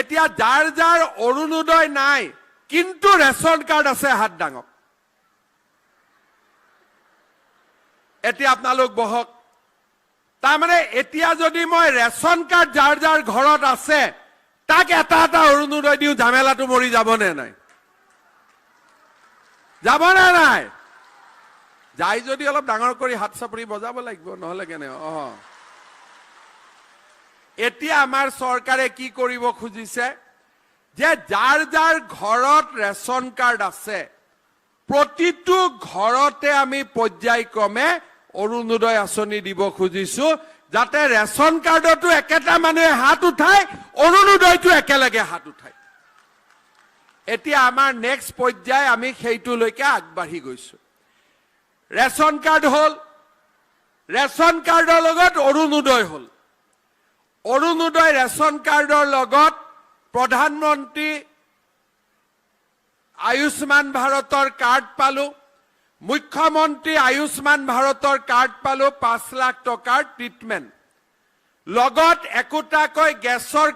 এতিয়া যাৰ যাৰ অৰুণোদয় নাই কিন্তু ৰেচন কাৰ্ড আছে, হাত ডাঙক। এতিয়া আপোনালোক বহক। তাৰমানে এতিয়া যদি মই ৰেচন কাৰ্ড যাৰ যাৰ ঘৰত আছে তাক এটা এটা অৰুণোদয় দিওঁ, ঝামেলাটো মৰি যাবনে নাই? যাবনে নাই? যাই যদি অলপ ডাঙৰ কৰি হাত চাপৰি বজাব লাগিব, নহ'লে কেনে? এতিয়া আমাৰ চৰকাৰে কি কৰিব খুজিছে যে যাৰ যাৰ ঘৰত ৰেচন কাৰ্ড আছে, প্ৰতিটো ঘৰতে আমি পৰ্যায়ক্ৰমে অৰুণোদয় আঁচনি দিব খুজিছো, যাতে ৰেচন কাৰ্ডতো একেটা মানুহে হাত উঠায়, অৰুণোদয়টো একেলগে হাত উঠায়। এতিয়া আমাৰ নেক্সট পৰ্যায় আমি সেইটোলৈকে আগবাঢ়ি গৈছো। ৰেচন কাৰ্ড হ'ল, ৰেচন কাৰ্ডৰ লগত অৰুণোদয় হ'ল, অৰুণোদয় ৰেচন কাৰ্ডৰ লগত প্ৰধানমন্ত্ৰী আয়ুষ্মান ভাৰতৰ কাৰ্ড পালো, মুখ্যমন্ত্ৰী আয়ুষ্মান ভাৰতৰ কাৰ্ড পালো, 5 লাখ টকাৰ ট্ৰিটমেণ্ট, লগত একোটাকৈ গেছৰ।